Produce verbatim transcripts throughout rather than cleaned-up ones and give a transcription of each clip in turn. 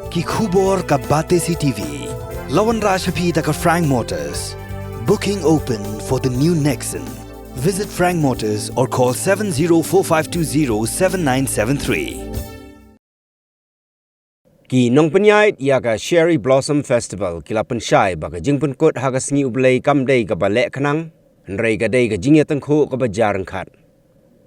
Ki khubor ka Batesi T V. La wanrah sha phi da ka Frank Motors. Booking open for the new Nexon. Visit Frank Motors or call seven zero four five two zero seven nine seven three. Ki nongpynïaid ïa ka Cherry Blossom Festival ki la pynshai ba ka jingpynkut ha ka sngi U Blei kam dei kaba leh khnang, hynrei ka dei ka jingïatyngkhuh kaba jar ryngkat.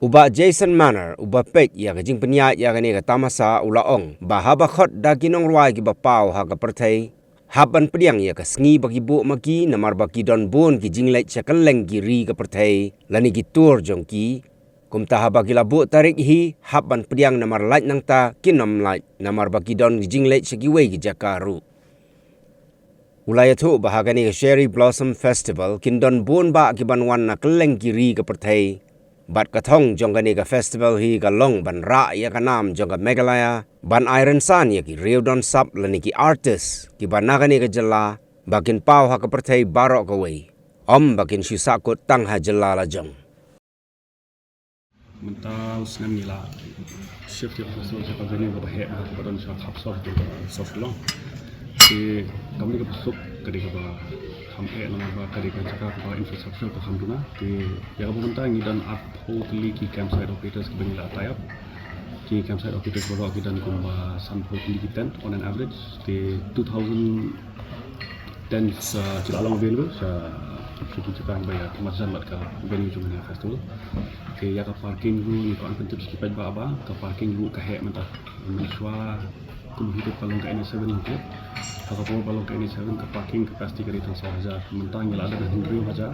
U Bah Jason Manner, uba peit ïa ka jingpynïaid ïa kane ka tamasa, u la ong ba haba khot da ki nongrwai kiba paw ha ka pyrthei, hap ban pdiang ïa ka sngi ba ki buh ma ki, namar ba ki don bun ki jingleit sha kylleng ki ri ka pyrthei lane ki tour jong ki. Kumta haba ki la buh tarik hi, hap ban pdiang, namar lait nangta kin ym lait, namar ba ki don ki jingleit sha kiwei ki jaka ruh. U la ïathuh ba ha kane ka Cherry Blossom Festival kin don bun bah ki ban wan na kylleng ki ri ka pyrthei. Bad ka thong jong kane ka festival hi ka long ban rah ïa ka nam jong ka Meghalaya, ban ai rynsan ïa ki riew don sap lane ki artist kiba na kane ka jylla, ba kin paw ha ka pyrthei baroh kawei, ym ba kin shu sahkut tang ha jylla la jong. Mynta u snem ngi la shift ïa ka festival sha ka venue kaba heh, kaba don sha khap sor, sor Shillong. Te kam dei kaba suk, ka dei kaba kham eh, namar ba ka dei ka jaka kaba infrastructure ka kham duna. Te ïa kaba mynta ngi don arphew tylli ki campsite operators kiba ngi la tie up. Ki campsite operators baroh ki don kumba sanphew tylli ki tent on an average. Te two thousand tents, uh, ki la long available sha, sha ki jaka ba ïa ki marjan bad ka venue jong ka festival. Te ïa ka parking ruh ngi kwah pyntip sha ki paidbah ba ka parking ruh ka heh mynta. Mynshuwa kum hi te ba long ka N H seven hi te, ha ka por ba long ka N H seven ka parking capacity ka dei tang saw hajar. Mynta ngi la don hynriew hajar.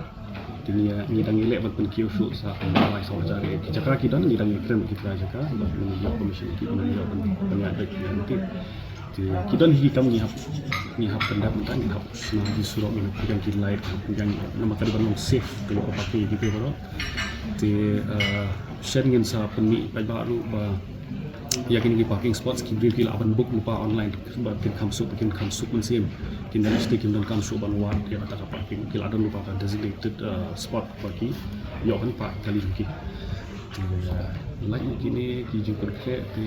Te ngi, ngi dang ïaleh ban pynkiew shuh sa lai saw hajar. Ki jaka ki don, ngi dang ïakren ki trai jaka, bad ngi ïoh permission ki, ngi ïoh ban pynïaid beit ki. Te ki don hi ki kam ngi hap, ngi hap pyndep mynta, ngi hap shna ki surok, ngi hap pynïaid ki light, ngi hap pynïaid, namar ka dei ban long safe, ka dei ka parking ki te baroh. Te, eh, shen ngin sa pynmih paidbah ruh ba ïa kine ki parking spots ki briew ki lah ban book lypa online, ba kin kham suk, kin kham suk mynsiem. Kin da list, kin donkam shuh ban wad ïa kata ka parking, ki lah don lypa ka designated, uh, spot ba ki ïoh ban park kali jong ki. Te, uh, lait na kine ki jingpyrkhat te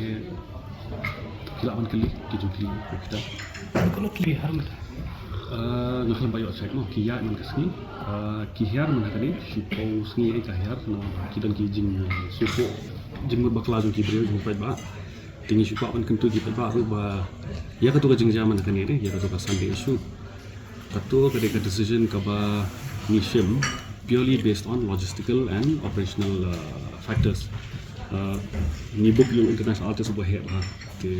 ki lah ban kylli ki jingkylli kita. Kano ki har mynta? Uh, nga khlem pat ïoh check mo, ki ïaid man ka sngi. Uh, ki hiar man ha kane, shiphew sngi ei ka hiar, na ki don ki jing, uh, sngewthuh, jingmut bakla jong ki briew, jong ki paidbah. Te ngi shu kwah ban kyntu ki paidbah ruh ba ïa kato ka jingjia man ha kane, ïa kato ka Sunday issue, kato ka dei ka decision kaba ngi shim purely based on logistical and operational, uh, factors. Uh, ngi book ïa u international artist uba heh bha. Te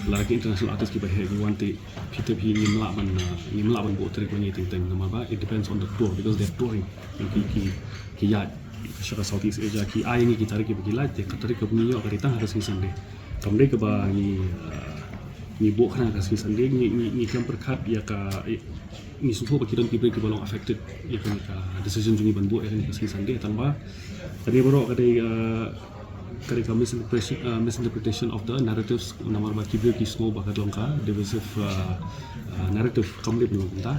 lada ki international artist kiba heh ki wan te phi tip hi ngim lah ban, uh, ngim lah ban buh tarik ba ngi teng teng, namar ba it depends on the tour, because they're touring. Ki, ki, ki ïaid sha ka Southeast Asia, ki ai ngi ki tarik kiba ki lait, te ka tarik kaba ngi ïoh ka dei tang ha ka sngi Sunday. Kam dei kaba ngi, uh, ngi buh khnang ha ka sngi Sunday, ngi, ngi, ngi khlem pyrkhat ïa ka, eh, ngi sngewthuh ba ki don ki briew kiba long affected ïa kane ka decision jong ngi ban buh ïa kane ka sngi Sunday, tang ba kane baroh ka dei, uh, ka dei ka misinterpretation, uh, misinterpretation of the narratives, namar ba ki briew ki sngew ba ka long ka divisive, uh, uh, narrative. Kam dei ban long kumta.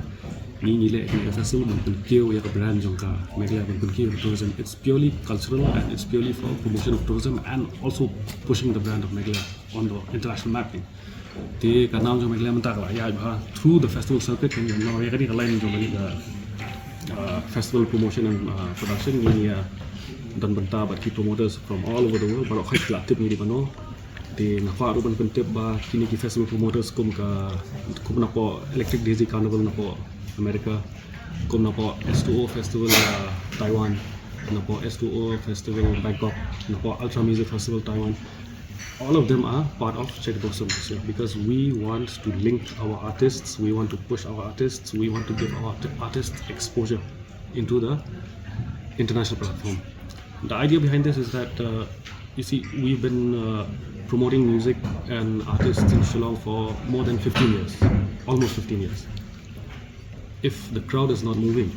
Ngi, ngi leh kane ka festival ban pynkiew ïa ka brand jong ka Meghalaya, ban pynkiew ïa ka tourism. It's purely cultural and it's purely for promotion of tourism and also pushing the brand of Meghalaya on the international map. Te ka nam jong Meghalaya mynta ka la ïaid bha through the festival circuit, namar ïa kane ka line jong kane ka, uh, festival promotion and, uh, production, ngi ïa don bynta bad ki promoters from all over the world, baroh khoit ki la tip ngi dei mano. Te nga kwah ruh ban pyntip ba kine ki festival promoters kum ka, kum napoh Electric Daisy Carnival napoh America, kum napoh S two O Festival, uh, Taiwan, napoh S two O Festival Bangkok, napoh Ultra Music Festival Taiwan. All of them are part of Cherry Blossom Festival because we want to link our artists, we want to push our artists, we want to give our t-, artists exposure into the international platform. The idea behind this is that, uh, you see, we've been, uh, promoting music and artists in Shillong for more than fifteen years, almost fifteen years. If the crowd is not moving,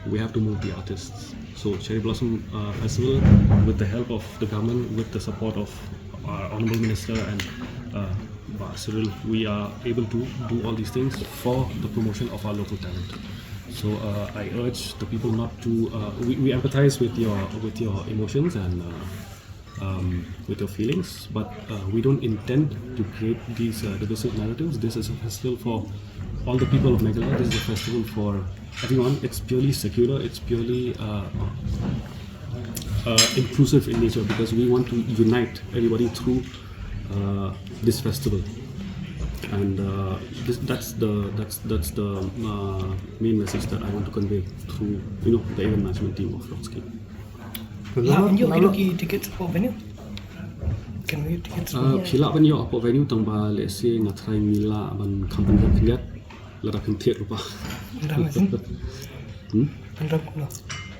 we have to move the artists. So Cherry Blossom, uh, Festival, with the help of the government, with the support of our Honourable Minister and, uh, Bah Cyril, we are able to do all these things for the promotion of our local talent. So, uh, I urge the people not to, uh, we, we empathize with your, with your emotions and, uh, um, with your feelings, but uh, we don't intend to create these uh, divisive narratives. This is a festival for all the people of Meghalaya. This is a festival for everyone. It's purely secular. It's purely uh, uh, inclusive in nature because we want to unite everybody through uh, this festival. And uh, this, that's the that's that's the uh, main message that I want to convey through you know the event management team of Rockscape. Lah ban ïoh kino ki tickets hapoh venue? Can we get tickets? Uh, phi lah ban ïoh hapoh venue tang ba let's say nga try ngi lah ban kham pynrem khyndiat lada phin thied rupa. Dah masin. Hmm? Pynrem kumno?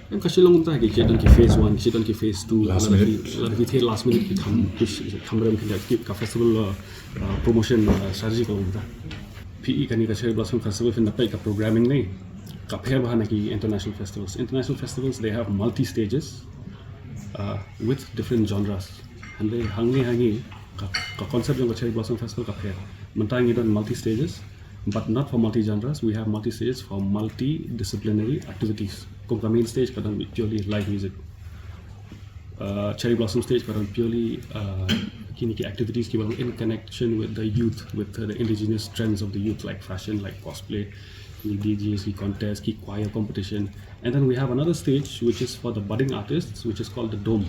Em ka shu long kumta ki don ki phase one, ki don ki phase two. Last Lada minute. Ki, lada ki thied last minute ki kham push kham rem khyndiat ki ka festival uh, uh, promotion uh, strategy ka long kumta. Phi i kane ka Cherry Blossom Festival phin da peit ka programming ne. Ka pher bha na ki international festivals. International festivals they have multi stages uh, with different genres. Hynrei hangne hangne ka, ka concept jong ka Cherry Blossom Festival ka pher. Mynta ngi don multi stages, but not for multi genres. We have multi stages for multidisciplinary activities. Kum ka main stage ka don purely live music. Uh, Cherry Blossom stage ka don purely uh, kine ki activities ki ba long in connection with the youth, with uh, the indigenous trends of the youth, like fashion, like cosplay, ki D Js, ki contest, ki choir competition. And then we have another stage which is for the budding artists, which is called the Dome.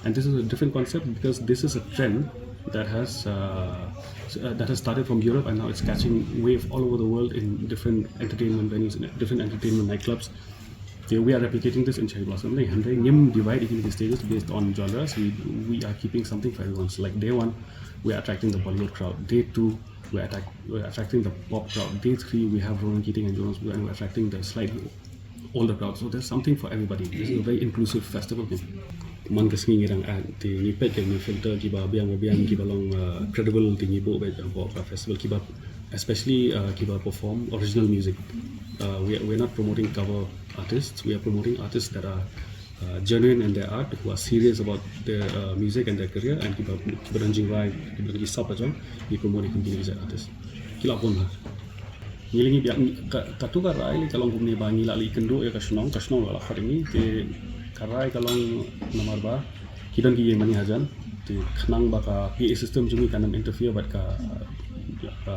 And this is a different concept because this is a trend that has uh, s- uh, that has started from Europe and now it's catching wave all over the world in different entertainment venues, in different entertainment nightclubs. Okay, we are replicating this in Cherry Blossom. Hynrei ngim divide into the stages based on genres. We we are keeping something for everyone. So like day one, we are attracting the Bollywood crowd. Day two, we are, attack, we are attracting the pop crowd. Day three, we have Ronan Keating and Jonas Blue, and we're attracting the slightly older crowd. So there's something for everybody. This is a very inclusive festival. Man ka sngi ngi dang add te ngi peit ka ngi filter kiba biang ba biang kiba long uh, credible te ngi buh beit ka festival kiba especially uh, kiba perform original music. Uh, we we're not promoting cover artists. We are promoting artists that are uh, genuine in their art, who are serious about their uh, music and their career, and kiba kiba don jingrwai, kiba don ki sap jong, we promote kum kine ki artists. Ki la pun ha. Ngi la ngi biang ka ka tu ka rai ka long kumne ba ngi la li kynduh ïa ka shnong, ka shnong la la khot ngi te ka rai ka long namar ba ki don ki ïeng mane hajan te khnang ba ka P A system jong ngi kan ym interfere bad ka ka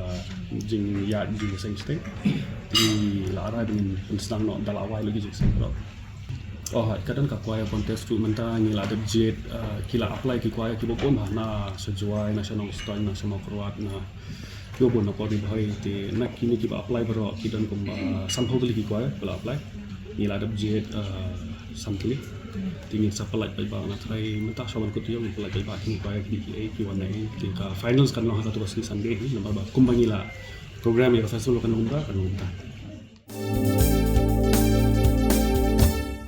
jingïaid jingïaseng shatei. Te ngi la rai ba ngin pynsngew noh da la wai la ki jingseng. Oh, ka don ka choir contest tu mynta ngi la dep jied uh, ki la apply ki choir kiba bun ha na sha Jowai, na sha Nongstoiñ, na sha Mawkyrwat, na kiba bun na Port Ribhoi te na kine kiba apply baroh ki don kumba uh, sanphew tylli ki choir ba la apply. Ngi la dep jied uh, san tylli. Te ngin sa pynlait paidbah na trai mynta sha wan kut ïa ngi pynlait paidbah kine choir ki ki ki wan na te ka finals kan long ha ka tu ka sngi Sunday hi namar ba kumba ngi la program ïa ka festival kan long kumta kan long kumta.